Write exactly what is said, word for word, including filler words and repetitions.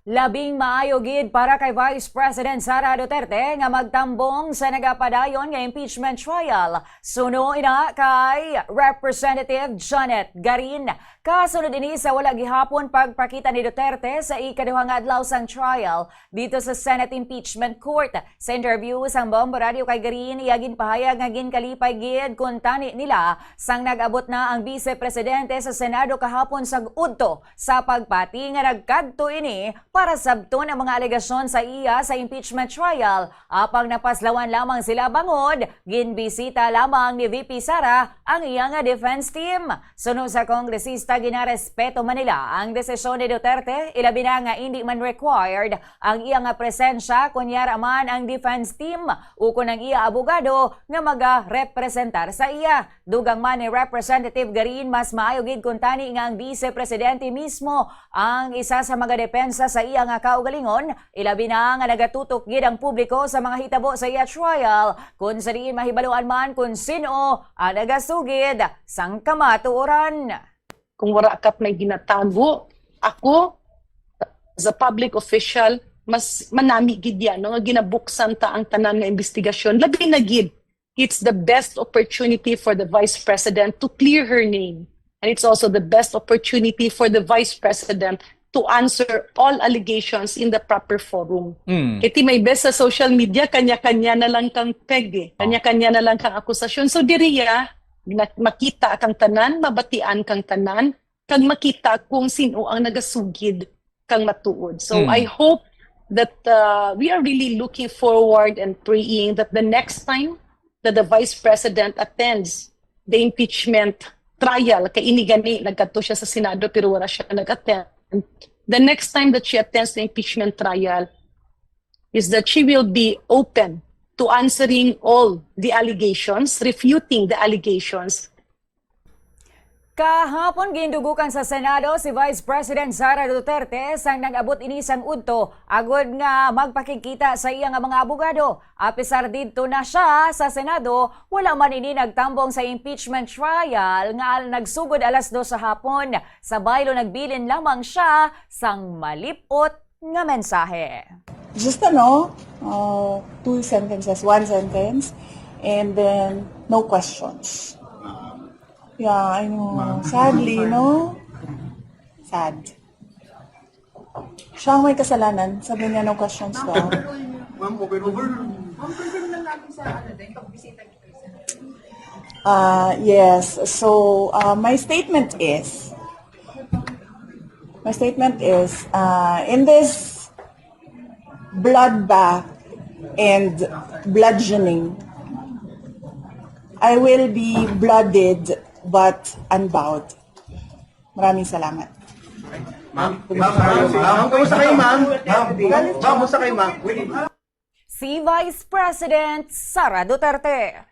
Labing maayo gid para kay Vice President Sara Duterte nga magtambong sa nagapadayon nga impeachment trial. Suno ina kay Representative Janet Garin. Kasunod ini sa wala gihapon pagpakita ni Duterte sa ikaduha nga adlaw sang trial dito sa Senate Impeachment Court. Sa interview sang Bombo Radio kay Garin, iya ginpahayag nga ginkalipay gid kuntani nila sang nag-abot na ang Bise Presidente sa Senado kahapon sang udto sa pagpati nga nagkadto ini para sabton ang mga alegasyon sa iya sa impeachment trial, apang napaslawan lamang sila bangod ginbisita lamang ni V P Sara ang iya nga defense team. Suno sa kongresista, ginarespeto man nila ang desisyon ni Duterte, ilabi na nga indi man required ang iya nga presensya kon yara man ang defense team ukon ang iya abogado nga magarepresentar sa iya. Dugang man ni Representative Garin, mas maayo gid kuntani nga ang Vice Presidente mismo ang isa sa mga depensa sa iya nga kaugalingon, ilabi na nga nagatutok gid ang publiko sa mga hitabo sa iya trial, kung sa diin mahibaluan man kung sin-o ang nagasugid sang kamatuoran. Kung wara ka may ginatago, ako, as a public official, mas manami gid yan, no, nga ginabuksan ta ang tanan nga investigasyon. Labi na gid, it's the best opportunity for the Vice President to clear her name. And it's also the best opportunity for the Vice President to answer all allegations in the proper forum. Mm. Kay ti may best sa social media, kanya-kanya na lang kang peg eh. Kanya-kanya na lang kang akusasyon. So, diriya, na, makita kang tanan, mabatian kang tanan, kag makita kung sino ang nagasugid kang matuod. So, Mm. I hope that, uh, we are really looking forward and praying that the next time that the Vice President attends the impeachment trial, kay ini gani, nagkadto siya sa Senado pero wala siya nag-attend. The next time that she attends the impeachment trial is that she will be open to answering all the allegations, refuting the allegations. Kahapon, gindugukan sa Senado si Vice President Sara Duterte sang nag-abot ini sang udto agod nga magpakigkita sa iya nga mga abogado. Apisar didto na siya sa Senado, wala man ini nagtambong sa impeachment trial nga al-, nagsugod alas dos sa hapon. Sa baylo, nagbilin lamang siya sang malip-ot nga mensahe. Just ano, uh, two sentences, one sentence, and then no questions. Yeah, I know. Ma'am. Sadly, no? Sad. Siya ang may kasalanan. Sabi niya, no questions daw. Ma'am, over, over. Ma'am, confirm lang natin sa ano, din, pagbisita ni President. Uh, yes. So, uh, my statement is, my statement is, uh, in this bloodbath and bludgeoning, I will be blooded but unbowed. Maraming salamat. Ma'am, ma'am, ma'am, ma'am, kumusta kayo, ma'am? Ma'am, ma'am, kumusta kayo, ma'am? Si Vice President Sara Duterte.